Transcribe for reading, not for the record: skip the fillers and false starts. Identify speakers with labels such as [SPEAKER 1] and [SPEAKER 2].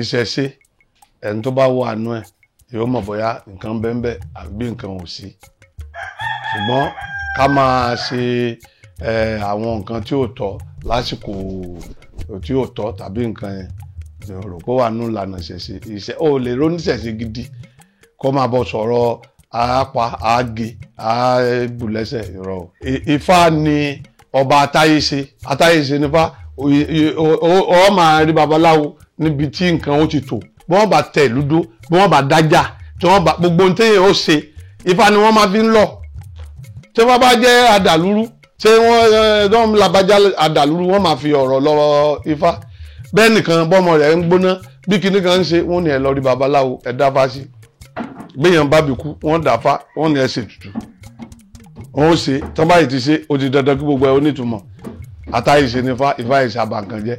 [SPEAKER 1] Ìṣẹ̀ṣe, ẹni tó bá wà nú ẹ̀ yóò mọ̀ bóyá nǹkan bẹ́ẹ̀ àbí nǹkan ò sí. Ṣùgbọ́n ká máa ṣe àwọn nǹkan tí ò tọ́ lásìkò tí ò tọ́ tàbí nǹkan yẹn, rò pé wà nù ìlànà ìṣẹ̀ṣe. Ìṣẹ̀ ò lè róníṣẹ̀ṣe gidi kó máa bọ̀ sọ̀rọ̀ àápa àáge àábùlẹ́sẹ̀ ìrọ̀. Ifá ni ọba atáyéṣe, atáyéṣe nífá. Ọ máa rí babaláwo níbi tí nǹkan ó ti tò, bí wọ́n bá tẹ̀ lúdó, bí wọ́n bá dájà, tí wọ́n bá gbogbo ohun téèyàn ó ṣe, Ifá ni wọ́n máa fi ń lọ. Tí wọ́n bá jẹ́ adàlúrú, tí wọ́n labájá adàlúrú, wọ́n máa fi ọ̀rọ̀ lọ Ifá. Bẹ́ẹ̀ nìkan bọ́mọ rẹ̀ ń gbóná bí kinní kan ń ṣe, wọ́n ní ẹ lọ rí babaláwo, ẹ dáfá sí. Gbéyàn bá bí kú, wọ́n dáfá, wọ́n ní ẹ ṣe tutù, wọ́n ó ṣe. Tán báyìí ti ṣe, ó ti dandan kí gbogbo ẹ ó nítumọ̀. Àtàyè ṣe nífá, Ifá ìṣàbà nǹkan jẹ́.